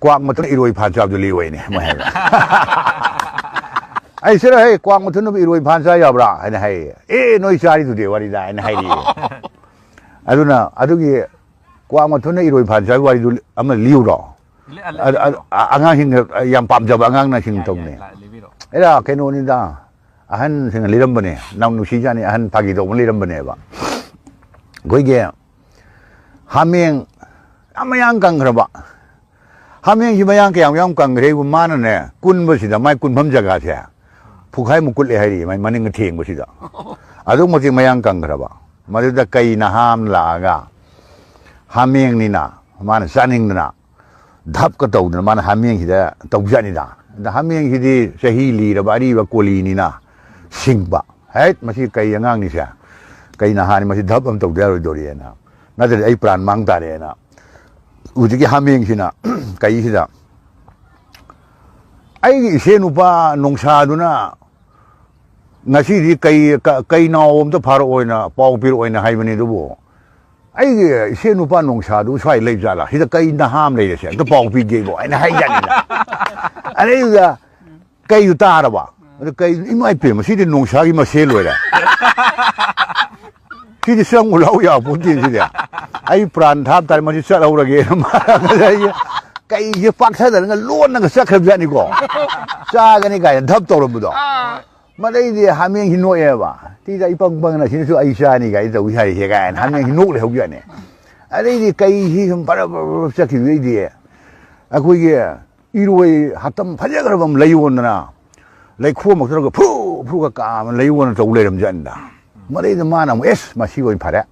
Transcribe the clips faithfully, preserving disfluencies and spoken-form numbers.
"ꯀ꯭ꯋꯥꯛ ꯃꯊꯨꯟ ꯏꯔꯣꯏ ꯐꯥꯟ ꯆꯥꯕꯗꯨ ꯂꯤꯌꯣꯏꯅꯦ" ꯃꯣꯏ ꯍꯥꯏꯕ꯫ ꯑꯩ, "ꯁꯤꯔ ꯍꯦ, ꯀ꯭ꯋꯥꯛ ꯃꯊꯨꯟꯅꯕꯨ ꯏꯔꯣꯏ ꯐꯥꯟ ꯆꯥ ꯌꯥꯕ꯭ꯔꯥ?" ꯍꯥꯏꯅ ꯍꯥꯏꯌꯦ꯫ "ꯑꯦ, ꯅꯣꯏ ꯆꯥꯔꯤꯗꯨꯗꯤ ꯋꯥꯔꯤꯗ" ꯍꯥꯏꯅ ꯍꯥꯏꯔꯤꯌꯦ꯫ ꯑꯗꯨꯅ ꯑꯗꯨꯒꯤ ꯀ꯭ꯋꯥꯛ ꯃꯊꯨꯟꯅ ꯏꯔꯣꯏ ꯐꯥꯟ ꯆꯥꯕꯒꯤ ꯋꯥꯔꯤꯗꯨ ꯑꯃ ꯂꯤꯌꯨꯔꯣ? ꯂꯤ-, ꯑ, ꯂꯤ-, ꯑ, ꯂꯤꯕꯤꯔꯣ꯫ ꯑ, ꯑꯉꯥꯡꯁꯤꯡꯅ ꯌꯥꯝ ꯄꯥꯝꯖꯕ ꯑꯉꯥꯡꯅ ꯁꯤꯡ ꯌꯥꯏ, ꯇꯧꯅꯦ꯫ ꯌꯥꯏ, ꯂꯤ-, ꯂꯤꯕꯤꯔꯣ꯫ ꯑꯦꯔꯥ, ꯀꯩꯅꯣꯅꯤꯗ, ꯑꯍꯟꯁꯤꯡꯅ ꯂꯤꯔꯝꯕꯅꯦ, ꯌꯥꯝ ꯅꯨꯡꯁꯤꯖꯥꯠꯅꯤ, ꯑꯍꯟ ꯐꯥꯒꯤ ꯇꯧꯕꯅ ꯂꯤꯔꯝꯕꯅꯦꯕ꯫ ꯑꯩꯈꯣꯏꯒꯤ ꯍꯥꯃꯦꯡ ꯌꯥꯝ ꯃꯌꯥꯡ ꯀꯪꯈ꯭ꯔꯕ, ꯍꯥꯃꯦꯡꯁꯤ ꯃꯌꯥꯡ ꯀꯌꯥꯝ ꯌꯥꯝ ꯀꯪꯈ꯭ꯔꯦꯕꯨ, ꯃꯥꯅꯅꯦ, ꯀꯨꯟꯕꯁꯤꯗ ꯃꯥꯏ ꯀꯨꯟꯐꯝ ꯖꯒꯥꯁꯦ ꯄꯨꯈꯥꯏꯃꯨꯛ ꯀꯨꯠꯂꯦ ꯍꯥꯏꯔꯤ, ꯃꯥꯏ ꯃꯅꯤꯡ ꯊꯦꯡꯕꯁꯤꯗ꯫ ꯑꯗꯨꯛ ꯃꯇꯤꯛ ꯃꯌꯥꯡ ꯀꯪꯈ꯭ꯔꯕ꯫ ꯃꯗꯨꯗ ꯀꯩ ꯅꯍꯥ ꯑꯃ ꯂꯥꯛꯑꯒ, ꯍꯥꯃꯦꯡꯅꯤꯅ ꯃꯥꯅ ꯆꯥꯅꯤꯡꯗꯅ ꯙꯞꯀ ꯇꯧꯗꯅ ꯃꯥꯅ ꯍꯥꯃꯦꯡꯁꯤꯗ ꯇꯧꯖꯥꯠꯅꯤꯗ꯫ ꯑꯗ ꯍꯥꯃꯦꯡꯁꯤꯗꯤ ꯆꯍꯤ ꯂꯤꯔꯕ ꯑꯔꯤꯕ ꯀꯣꯂꯤꯅꯤꯅ ꯁꯤꯡꯕ꯫ "ꯍꯦꯠ, ꯃꯁꯤ ꯀꯩ ꯑꯉꯥꯡꯅꯤꯁꯦ? ꯀꯩ ꯅꯍꯥꯅꯤ, ꯃꯁꯤ ꯙꯞ ꯑꯃ ꯇꯧꯗ ꯌꯥꯔꯣꯏꯗꯧꯔꯤꯑꯅ, ꯅꯠꯇ꯭ꯔꯗꯤ ꯑꯩ ꯄ꯭ꯔꯥꯟ ꯃꯥꯡ ꯇꯥꯔꯦꯅ" ꯍꯧꯖꯤꯛꯀꯤ ꯍꯥꯃꯦꯡꯁꯤꯅ ꯀꯩꯁꯤꯗ, "ꯑꯩꯒꯤ ꯏꯆꯦ ꯅꯨꯄꯥ ꯅꯣꯡꯁꯥꯗꯨꯅ ꯉꯁꯤꯗꯤ ꯀꯩ, ꯀ-, ꯀꯩ ꯅꯥꯎ ꯑꯝꯇ ꯐꯥꯔꯛꯑꯣꯏꯅ ꯄꯥꯎ ꯄꯤꯔꯛꯑꯣꯏꯅ ꯍꯥꯏꯕꯅꯤ, ꯑꯗꯨꯕꯨ ꯑꯩꯒꯤ ꯏꯆꯦ ꯅꯨꯄꯥ ꯅꯣꯡꯁꯥꯗꯨ ꯁ꯭ꯋꯥꯏ ꯂꯩꯕ ꯖꯥꯠꯂꯥ? ꯁꯤꯗ ꯀꯩ ꯅꯍꯥ ꯑꯃ ꯂꯩꯔꯁꯦ, ꯑꯝꯇ ꯄꯥꯎ ꯄꯤꯒꯦꯕꯨ" ꯍꯥꯏꯅ ꯍꯥꯏꯖꯥꯠꯅꯤꯗ꯫ ꯑꯗꯩꯗꯨꯗ ꯀꯩꯗꯨ ꯇꯥꯔꯕ꯫ ꯑꯗꯨ ꯀꯩ, "ꯏꯃꯥ ꯏꯄꯦꯝꯃ, ꯁꯤꯗꯤ ꯅꯣꯡꯁꯥꯒꯤ ꯃꯁꯦꯜ ꯑꯣꯏꯔꯦ꯫ ꯁꯤꯗꯤ ꯆꯪꯉꯨ ꯂꯥꯎ ꯌꯥꯄꯣꯠꯇꯦ ꯁꯤꯗꯤ꯫ ꯑꯩ ꯄ꯭ꯔꯥꯟ ꯊꯥꯞ ꯇꯥꯔꯦ, ꯃꯁꯤ ꯆꯠꯍꯧꯔꯒꯦꯅ" ꯃꯥꯅ ꯉꯁꯥꯏꯒꯤ ꯀꯩꯁꯦ ꯄꯥꯛꯊꯗꯅꯒ ꯂꯣꯟꯅꯒ ꯆꯠꯈ꯭ꯔꯕꯖꯥꯠꯅꯤꯀꯣ꯫ "ꯆꯥꯒꯅꯤ" ꯀꯥꯏꯅ ꯙꯞ ꯇꯧꯔꯝꯕꯗꯣ꯫ ꯃꯗꯩꯗꯤ ꯍꯥꯃꯦꯡꯁꯤ ꯅꯣꯛꯑꯦꯕ꯫ "ꯁꯤꯗ ꯏꯄꯪ ꯄꯪꯅ ꯁꯤꯅꯁꯨ ꯑꯩ ꯆꯥꯅꯤ ꯀꯥꯏꯅ ꯇꯧꯏ ꯍꯥꯏꯔꯤꯁꯦ" ꯀꯥꯏꯅ ꯍꯥꯃꯦꯡꯁꯤ ꯅꯣꯛ ꯂꯩꯍꯧꯖꯥꯠꯅꯤ꯫ ꯑꯗꯩꯗꯤ ꯀꯩꯁꯤ ꯁꯨꯝ ꯕꯔ ꯕꯔ ꯕꯔ ꯆꯠꯈꯤꯕꯗꯩꯗꯤ ꯑꯩꯈꯣꯏꯒꯤ ꯏꯔꯣꯏ ꯍꯥꯇꯝ ꯐꯖꯈ꯭ꯔꯕ ꯑꯃ ꯂꯩꯌꯣꯟꯗꯅ ꯂꯩꯈꯣꯝ ꯃꯛꯇꯒ ꯐ꯭ꯔꯨ ꯐ꯭ꯔꯨꯒ ꯀꯥꯝꯃ ꯂꯩꯌꯣꯟꯅ ꯇꯧ ꯂꯩꯔꯝꯖꯥꯠꯅꯤꯗ꯫ ꯃꯗꯩꯗ ꯃꯥꯅ ꯑꯃꯨꯛ, "ꯑꯦꯁ, ꯃꯁꯤ ꯑꯣꯏꯅ ꯐꯔꯦ,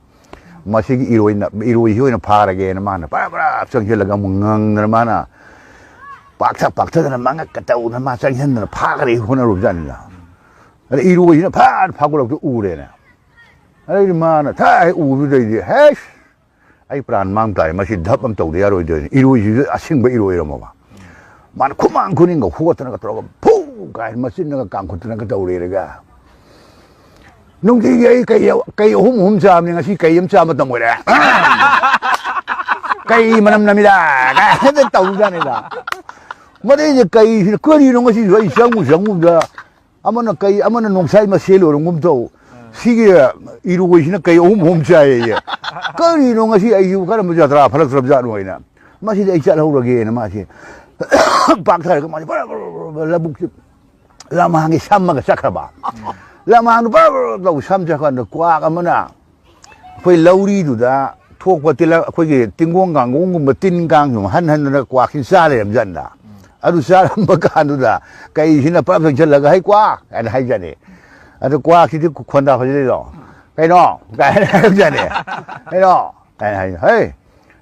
ꯃꯁꯤꯒꯤ ꯏꯔꯣꯏꯅ, ꯏꯔꯣꯏꯁꯤ ꯑꯣꯏꯅ ꯐꯥꯔꯒꯦꯅ" ꯃꯥꯅ ꯕꯔꯥ ꯕꯔꯥ ꯆꯪꯁꯤꯜꯂꯒ ꯑꯃꯨꯛ ꯉꯪꯗꯅ ꯃꯥꯅ ꯄꯥꯛꯊ ꯄꯥꯛꯊꯗꯅ ꯃꯉꯛꯀ ꯇꯧꯗꯅ ꯃꯥ ꯆꯪꯁꯤꯟꯗꯅ ꯐꯥꯈ꯭ꯔꯦ ꯍꯣꯠꯅꯔꯨꯕꯖꯥꯠꯅꯤꯗ꯫ ꯑꯗ ꯏꯔꯣꯏꯁꯤꯅ ꯐꯠ ꯐꯥꯒꯠꯂꯛꯇ ꯎꯔꯦꯅꯦ꯫ ꯑꯗꯩꯗꯤ ꯃꯥꯅ ꯊꯥꯏ ꯎꯕꯗꯩꯗꯤ, "ꯍꯦꯁ, ꯑꯩ ꯄ꯭ꯔꯥꯟ ꯃꯥꯡ ꯇꯥꯔꯦ, ꯃꯁꯤ ꯙꯞ ꯑꯃ ꯇꯧꯗ ꯌꯥꯔꯣꯏꯗꯣꯏꯅꯤ"꯫ ꯏꯔꯣꯏꯁꯤꯁꯨ ꯑꯁꯤꯡꯕ ꯏꯔꯣꯏꯔꯝꯃꯕ꯫ ꯃꯥꯅ ꯈꯨꯃꯥꯡ ꯈꯨꯅꯤꯡꯒ ꯍꯣꯠꯇꯅꯒ ꯇꯧꯔꯒ ꯐꯨ ꯀꯥꯏꯅ ꯃꯆꯤꯟꯅꯒ ꯀꯥꯝꯈꯠꯇꯅꯒ ꯇꯧꯔꯦꯔꯒ, "ꯅꯨꯡꯇꯤꯒꯤ ꯑꯩ ꯀꯩ, ꯀꯩ ꯑꯍꯨꯝ ꯑꯍꯨꯝ ꯆꯥꯕꯅꯤ, ꯉꯁꯤ ꯀꯩ ꯑꯃ ꯆꯥ ꯃꯇꯝ ꯑꯣꯏꯔꯦ"꯫ "ꯀꯩ ꯃꯅꯝ ꯅꯝꯃꯤꯗ?" ꯀꯥꯏꯅ ꯇꯧꯖꯥꯠꯅꯤꯗ꯫ ꯃꯗꯩꯁꯦ ꯀꯩꯁꯤꯅ, ꯀꯔꯤꯅꯣ ꯉꯁꯤꯁꯨ ꯑꯩ ꯆꯪꯉꯨ ꯆꯪꯉꯨꯕꯗ ꯑꯃꯅ ꯀꯩ, ꯑꯃꯅ ꯅꯣꯡꯁꯥꯏ ꯃꯁꯦꯜ ꯑꯣꯏꯔꯝꯒꯨꯝ ꯇꯧ꯫ ꯁꯤꯒꯤ ꯏꯔꯣꯏꯁꯤꯅ ꯀꯩ ꯑꯍꯨꯝ ꯑꯍꯨꯝ ꯆꯥꯏꯌꯦ꯫ ꯀꯔꯤꯅꯣ ꯉꯁꯤ ꯑꯩꯁꯤꯕꯨ ꯀꯔꯝꯕ ꯖꯇ꯭ꯔꯥ ꯐꯠꯂꯛꯇ꯭ꯔꯕ ꯖꯥꯠꯅꯣ ꯍꯥꯏꯅ꯫ ꯃꯁꯤꯗꯤ ꯑꯩ ꯆꯠꯍꯧꯔꯒꯦꯅ ꯃꯥꯁꯦ ꯄꯥꯛꯊꯔꯒ ꯃꯥꯁꯦ ꯕꯔ ꯕꯔ ꯕꯔ ꯕꯔ ꯂꯧꯕꯨꯛꯁꯦ ꯂꯝꯍꯥꯡꯒꯤ ꯁꯝꯃꯒ ꯆꯠꯈ꯭ꯔꯕ꯫ ꯂꯝꯍꯥꯡꯗꯨ ꯕꯔ ꯕꯔ ꯇꯧ ꯁꯝ ꯆꯠꯈ꯭ꯔꯀꯥꯟꯗ ꯀ꯭ꯋꯥꯛ ꯑꯃꯅ ꯑꯩꯈꯣꯏ ꯂꯧꯔꯤꯗꯨꯗ ꯊꯣꯛꯄ ꯇꯤꯜꯂꯛ, ꯑꯩꯈꯣꯏꯒꯤ ꯇꯤꯡꯒꯣꯡ ꯀꯥꯡꯒꯣꯡꯒꯨꯝꯕ ꯇꯤꯟ ꯀꯥꯡꯁꯨ ꯍꯟ ꯍꯟꯗꯅ ꯀ꯭ꯋꯥꯛꯁꯤ ꯆꯥ ꯂꯩꯔꯝꯖꯥꯠꯅꯤꯗ꯫ ꯑꯗꯨ ꯆꯥꯔꯝꯕ ꯀꯥꯟꯗꯨꯗ ꯀꯩꯁꯤꯅ ꯄꯨꯂꯞ ꯆꯪꯁꯤꯜꯂꯒ, "ꯍꯩ ꯀ꯭ꯋꯥꯛ" ꯍꯥꯏꯅ ꯍꯥꯏꯖꯥꯠꯅꯤ꯫ ꯑꯗꯨ ꯀ꯭ꯋꯥꯛꯁꯤꯗꯤ ꯈꯣꯟꯗꯥ ꯐꯖꯅ ꯂꯩꯗꯣ꯫ "ꯀꯩꯅꯣ?" ꯀꯥꯏꯅ ꯍꯥꯏꯖꯥꯠꯅꯤ꯫ "ꯀꯩꯅꯣ?" ꯀꯥꯏꯅ ꯍꯥꯏ꯫ "ꯍꯩ,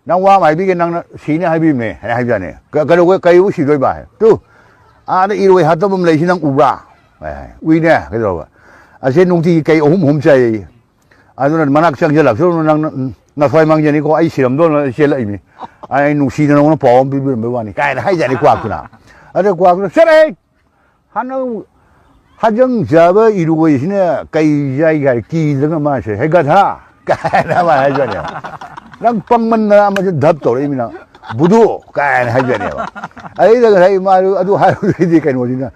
ꯅꯪ ꯋꯥ ꯑꯃ ꯍꯥꯏꯕꯤꯒꯦ, ꯅꯪꯅ ꯁꯤꯅꯤ ꯍꯥꯏꯕꯤꯕꯅꯦ" ꯍꯥꯏꯅ ꯍꯥꯏꯖꯥꯠꯅꯤ꯫ "ꯀ-, ꯀꯩꯗꯧꯕ, ꯀꯩꯕꯨ ꯁꯤꯗꯣꯏꯕ?" ꯍꯥꯏ꯫ "ꯇꯨ, ꯑꯥꯗ ꯏꯔꯣꯏ ꯍꯥꯠꯇꯕ ꯑꯃ ꯂꯩꯁꯤ ꯅꯪ ꯎꯕ꯭ꯔꯥ?" ꯍꯥꯏ, ꯍꯥꯏ꯫ "ꯎꯏꯅꯦ, ꯀꯩꯗꯧꯔꯕ?" "ꯑꯁꯦ ꯅꯨꯡꯇꯤꯒꯤ ꯀꯩ ꯑꯍꯨꯝ ꯑꯍꯨꯝ ꯆꯥꯏꯌꯦ꯫ ꯑꯗꯨꯅ ꯃꯅꯥꯛ ꯆꯪꯁꯤꯜꯂꯛꯁꯅꯨ, ꯅꯪ ꯅ-, ꯅꯊ꯭ꯋꯥꯏ ꯃꯥꯡꯖꯅꯤꯀꯣ, ꯑꯩ ꯁꯤꯔꯝꯗꯧꯅ ꯆꯦꯜꯂꯛꯏꯃꯤ꯫ ꯑꯩ ꯅꯨꯡꯁꯤꯗꯅ ꯅꯉꯣꯟꯗ ꯄꯥꯎ ꯑꯃ ꯄꯤꯕꯤꯔꯝꯕꯩ ꯋꯥꯅꯤ" ꯀꯥꯏꯅ ꯍꯥꯏꯖꯥꯠꯅꯤ ꯀ꯭ꯋꯥꯛꯇꯨꯅ꯫ ꯑꯗ ꯀ꯭ꯋꯥꯛꯇꯨꯅ, "ꯆꯠꯂꯍꯦ! ꯍꯥꯅꯧ ꯍꯖꯪ ꯆꯥꯕ ꯏꯔꯣꯏꯁꯤꯅ ꯀꯩ ꯆꯥꯏꯒꯦ ꯍꯥꯏꯔꯦ, ꯀꯤꯗ꯭ꯔꯒ ꯃꯥꯁꯦ, 'ꯍꯦ ꯒꯙꯥ!' ꯀꯥꯏꯅ ꯃꯥ ꯍꯥꯏꯖꯥꯠꯅꯦꯕ꯫ "ꯅꯪ ꯄꯪꯃꯟꯗꯅ ꯑꯃꯁꯦ ꯙꯞ ꯇꯧꯔꯛꯏꯃꯤ ꯅꯪ, ꯕꯨꯙꯨ!" ꯀꯥꯏꯅ ꯍꯥꯏꯖꯥꯠꯅꯦꯕ꯫ ꯑꯗꯩꯗ ꯉꯁꯥꯏ ꯃꯥꯁꯨ ꯑꯗꯨ ꯍꯥꯏꯔꯨꯔꯗꯤ ꯀꯩꯅꯣꯁꯤꯅ,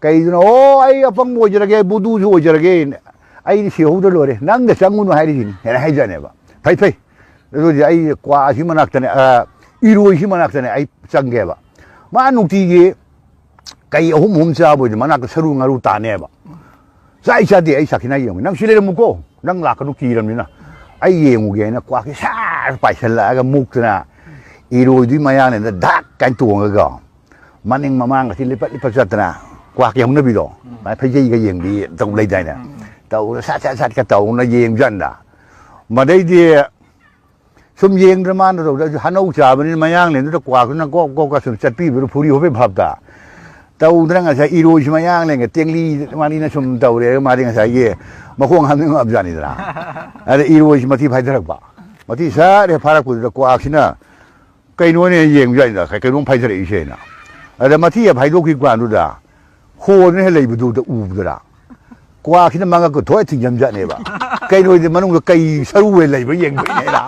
ꯀꯩꯗꯨꯅ, "ꯑꯣ, ꯑꯩ ꯑꯄꯪꯕ ꯑꯣꯏꯖꯔꯒꯦ, ꯕꯨꯙꯨꯁꯨ ꯑꯣꯏꯖꯔꯒꯦ, ꯑꯩꯗꯤ ꯁꯤꯍꯧꯗ ꯂꯣꯏꯔꯦ, ꯅꯪꯗ ꯆꯪꯉꯨꯅꯨ ꯍꯥꯏꯔꯤꯁꯤꯅꯤ" ꯍꯥꯏꯅ ꯍꯥꯏꯖꯥꯠꯅꯦꯕ꯫ "ꯐꯩ, ꯐꯩ, ꯑꯗꯨꯗꯤ ꯑꯩ ꯀ꯭ꯋꯥ ꯑꯁꯤ ꯃꯅꯥꯛꯇꯅꯦ, ꯑ, ꯏꯔꯣꯏꯁꯤ ꯃꯅꯥꯛꯇꯅꯦ ꯑꯩ ꯆꯪꯒꯦꯕ꯫ ꯃꯥ ꯅꯨꯡꯇꯤꯒꯤ ꯀꯩ ꯑꯍꯨꯝ ꯑꯍꯨꯝ ꯆꯥꯕ ꯑꯣꯏꯗꯤ ꯃꯅꯥꯛꯇ ꯁꯔꯨ ꯉꯥꯔꯨ ꯇꯥꯅꯦꯕ꯫ ꯆꯥꯏ ꯆꯥꯗꯦ ꯑꯩ ꯁꯥꯈꯤꯅ ꯌꯦꯡꯉꯨ꯫ ꯅꯪ ꯁꯤ ꯂꯩꯔꯝꯃꯨꯀꯣ, ꯅꯪ ꯂꯥꯛꯀꯅꯨ ꯀꯤꯔꯕꯅꯤꯅ꯫ ꯑꯩ ꯌꯦꯡꯉꯨꯒꯦ" ꯍꯥꯏꯅ ꯀ꯭ꯋꯥꯛꯁꯤ ꯁꯥꯔ ꯄꯥꯏꯁꯜꯂꯛꯑꯒ ꯃꯨꯛꯇꯅ ꯏꯔꯣꯏꯗꯨꯒꯤ ꯃꯌꯥꯅꯦꯗ ꯙꯛ ꯀꯥꯏꯅ ꯇꯣꯡꯉꯒ ꯃꯅꯤꯡ ꯃꯃꯥꯡꯒꯁꯤ ꯂꯤꯄꯠ ꯂꯤꯄꯠ ꯆꯠꯇꯅ, ꯀ꯭ꯋꯥꯛꯀꯤ ꯍꯧꯅꯕꯤꯗꯣ, ꯃꯥꯏ ꯐꯩꯖꯩꯒ ꯌꯦꯡꯕꯤ ꯇꯧ ꯂꯩꯗꯥꯏꯅꯦ? ꯇꯧꯔ ꯁꯥꯠ ꯁꯥꯠ ꯁꯥꯠꯀ ꯇꯧꯅ ꯌꯦꯡꯖꯥꯠꯅꯤꯗ꯫ ꯃꯗꯩꯗꯤ ꯁꯨꯝ ꯌꯦꯡꯗ꯭ꯔ ꯃꯥꯅ ꯇꯧꯗ, ꯑꯩꯁꯨ ꯍꯅꯧ ꯆꯥꯕꯅꯤꯅ ꯃꯌꯥꯡꯂꯦꯟꯗꯨꯗ ꯀ꯭ꯋꯥꯛꯇꯨꯅ ꯀꯣꯛ ꯀꯣꯛꯀ ꯁꯨꯝ ꯆꯠꯄꯤꯕꯗꯣ ꯐꯨꯔꯤ ꯍꯣꯄꯦ ꯚꯥꯞꯇ꯫ ꯇꯧꯗꯅ ꯉꯁꯥꯏ ꯏꯔꯣꯏꯁꯤ ꯃꯌꯥꯡꯂꯦꯟꯒ ꯇꯦꯡꯂꯤ ꯃꯥꯅꯤꯅ ꯁꯨꯝ ꯇꯧꯔꯦ, ꯃꯥꯗꯤ ꯉꯁꯥꯏꯒꯤ ꯃꯈꯣꯡ ꯍꯥꯝꯅꯤꯡꯉꯕꯖꯥꯠꯅꯤꯗꯅ꯫ ꯑꯗ ꯏꯔꯣꯏꯁꯤ ꯃꯊꯤ ꯐꯥꯏꯊꯔꯛꯄ꯫ ꯃꯊꯤ ꯁꯠ ꯍꯦꯛ ꯐꯥꯔꯛꯄꯗꯨꯗ ꯀ꯭ꯋꯥꯛꯁꯤꯅ ꯀꯩꯅꯣꯅꯦ ꯌꯦꯡꯕꯖꯥꯠꯅꯤꯗ, "ꯀꯩ-, ꯀꯩꯅꯣꯝ ꯐꯥꯏꯊꯔꯛꯏꯁꯦꯅ"꯫ ꯑꯗ ꯃꯊꯤ ꯍꯦꯛ ꯐꯥꯏꯗꯣꯛꯈꯤꯕ ꯀꯥꯟꯗꯨꯗ ꯍꯣꯗꯅ ꯍꯦꯛ ꯂꯩꯕꯗꯨꯗ ꯎꯕꯗꯨꯗ ꯀ꯭ꯋꯥꯛꯁꯤꯅ ꯃꯉꯛꯇꯨ ꯊꯣꯏ ꯊꯤꯡꯖꯤꯟꯖꯠꯅꯦꯕ꯫ ꯀꯩꯅꯣꯗꯤ ꯃꯅꯨꯡꯗ ꯀꯩ ꯁꯔꯨ ꯑꯣꯏꯅ ꯂꯩꯕ꯭ꯔꯥ ꯌꯦꯡꯕꯩꯅꯦꯅ꯫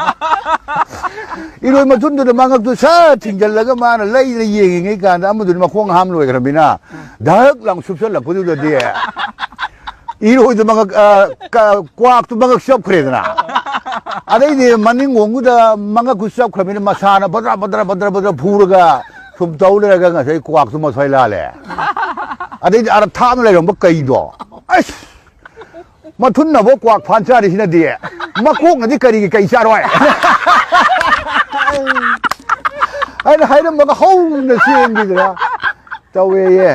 ꯏꯔꯣꯏ ꯃꯊꯨꯟꯗꯨꯗ ꯃꯉꯛꯇꯨ ꯁꯠ ꯊꯤꯡꯖꯤꯜꯂꯒ ꯃꯥꯅ ꯂꯩꯗꯅ ꯌꯦꯡꯉꯤꯉꯩ ꯀꯥꯟꯗ ꯑꯃꯗꯨꯗꯤ ꯃꯈꯣꯡ ꯍꯥꯝ ꯂꯣꯏꯈ꯭ꯔꯃꯤꯅ ꯙꯛ ꯂꯥꯎ ꯁꯨꯞꯆꯜꯂꯛꯄꯗꯨꯗꯗꯤ ꯏꯔꯣꯏꯗꯨ ꯃꯉꯛ, ꯑ, ꯀ-, ꯀ꯭ꯋꯥꯛꯇꯨ ꯃꯉꯛ ꯆꯞꯈ꯭ꯔꯦꯗꯅ꯫ ꯑꯗꯩꯗꯤ ꯃꯅꯤꯡ ꯉꯣꯡꯗꯨꯗ ꯃꯉꯛꯇꯨ ꯆꯞꯈ꯭ꯔꯃꯤꯅ ꯃꯁꯥꯅ ꯕꯗ꯭ꯔ ꯕꯗ꯭ꯔ ꯕꯗ꯭ꯔ ꯕꯗ꯭ꯔ ꯐꯨꯔꯒ ꯁꯨꯝ ꯇꯧ ꯂꯩꯔꯒ ꯉꯁꯥꯏ ꯀ꯭ꯋꯥꯛꯇꯨ ꯃꯁꯥꯏ ꯂꯥꯜꯂꯦ꯫ ꯑꯗꯩꯗꯤ ꯑꯥꯗ ꯊꯥꯞꯅ ꯂꯩꯔꯝꯕ ꯀꯩꯗꯣ, ꯑꯁ! ꯃꯊꯨꯟꯅꯕꯨ ꯀ꯭ꯋꯥꯛ ꯐꯥꯟ ꯆꯥꯔꯤꯁꯤꯅꯗꯤ ꯃꯀꯣꯛꯅꯗꯤ ꯀꯔꯤꯒꯤ ꯀꯩ ꯆꯥꯔꯣꯏ? ꯑꯩꯅ ꯍꯥꯏꯔꯝꯃꯒ ꯍꯧꯅ ꯆꯦꯟꯈꯤꯗꯅ ꯇꯧꯋꯦꯌꯦ꯫